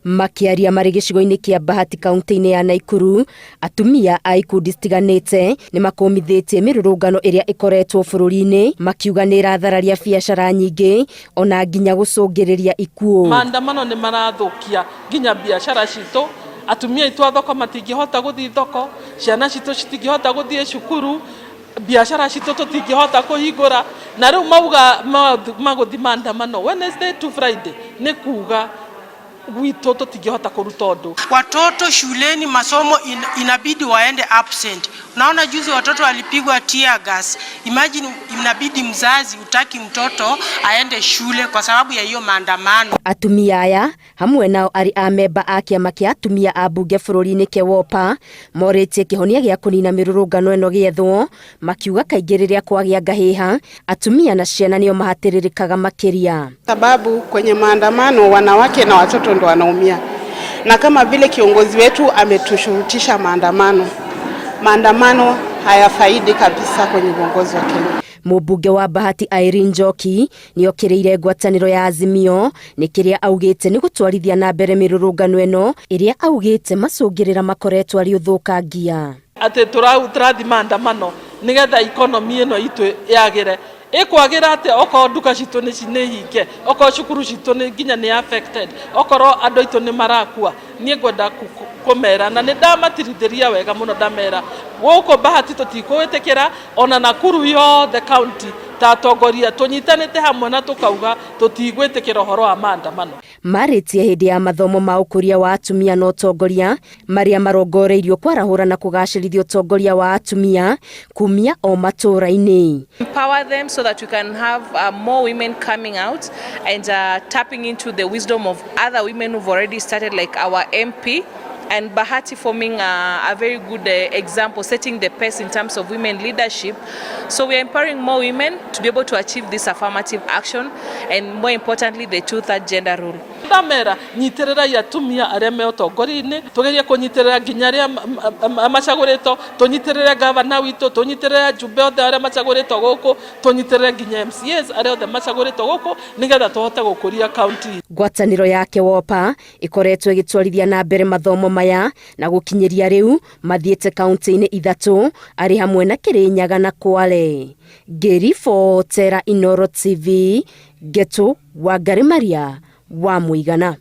Makĩaria marĩ gĩcigo-inĩ kĩa Bahati kaunti-inĩ ya Naikuru, atumia a ikundi citiganĩte nĩ makũmithĩtie mĩrũrũngano ĩrĩa ĩkoretwo bũrũri-inĩ makiuga nĩ ĩrathararia biacara nyingĩ ona nginya gũcũngĩrĩria ikuũ. Maandamano nĩ marathũkia nginya biacara citũ, atumia aitũ a thoko matingĩhota gũthiĩ thoko, ciana citũ citingĩhota gũthiĩ cukuru, biacara citũ tũtingĩhota kũhingũra, na rĩu mauga magũthiĩ maandamano Wednesday to Friday nĩ kuga gwitũ tũtingĩhota kũruta ũndũ. Watoto shuleni masomo inabidi waende absent. Unaona juzi watoto walipigwa tear gas. Imagine inabidi mzazi utaki mtoto aende shule kwa sababu ya hiyo maandamano. Atumia aya hamwe nao arĩ amemba a kĩama kĩa atumia a mbunge bũrũri-inĩ KEWOPA morĩtie kĩhonia gĩa kũnina mĩrũrũngano ĩno gĩethwo, makiuga kaingĩ rĩrĩa kwagĩa ngahĩha atumia na ciana nĩo mahatĩrĩrĩkaga makĩria. Sababu kwenye maandamano wanawake na watoto ndo wanaumia, na kama vile kiongozi wetu ametushurutisha maandamano, maandamano hayafaidi kabisa kwenye uongozi wa Kenya. Mũmbunge wa Bahati Irene Njoki nĩokĩrĩire ngwatanĩro ya Azimio nĩ kĩrĩa augĩte nĩ gũtwarithia na mbere mĩrũrũngano ĩno ĩrĩa augĩte macũngĩrĩra makoretwo arĩ ũthũkangia. Atĩ tũrathiĩ maandamano nĩgetha economy ĩno itũ yagĩre, ĩkwagĩra atĩa okorwo nduka citũ nĩ hinge, okorwo cukuru citũ nĩ nginya nĩ affected, okorwo andũ aitũ nĩ marakua? Niĩ ngwenda kũmera na nĩ ndamatirithĩria wega mũno, ndamera gũkũ Bahati tũtikũĩtĩkĩra, ona Nakuru yothe county ta atongoria tũnyitanĩte hamwe na tũkauga tũtigwĩtĩkĩra ũhoro wa maandamano. Marĩtie hĩndĩ ya mathomo ma ũkũria wa atumia na ũtongoria marĩa marongoreirio kwarahũra na kũgacĩrithia ũtongoria wa atumia kumia o matũũra-inĩ. Empower them so that we can have more women coming out and tapping into the wisdom of other women who've already started, like our MP and Bahati forming a very good example, setting the pace in terms of women leadership. So we are empowering more women to be able to achieve this affirmative action and, more importantly, the two-third gender rule. Ndamera nyitĩrĩrai atumia arĩa me ũtongoria-inĩ, tũgerie kũnyitĩrĩra nginya arĩa macagũrĩtwo, tũnyitĩrĩre gavana witũ, tũnyitĩrĩre ajumbe othe arĩa macagũrĩtwo gũkũ, tũnyitĩrĩre nginya MCAs arĩa othe macagũrĩtwo gũkũ nĩgetha tũhote gũkũria county. Ngwatanĩro ya KEWOPA ĩkoretwo ĩgĩtwarithia na mbere mathomo maya na gũkinyĩria rĩu mathiĩte kaunti-inĩ ithatũ arĩ hamwe na Kĩrĩnyaga na Kwale. Ngĩribotera Inooro TV, Ngetu Wangari Maria wa Mũigana.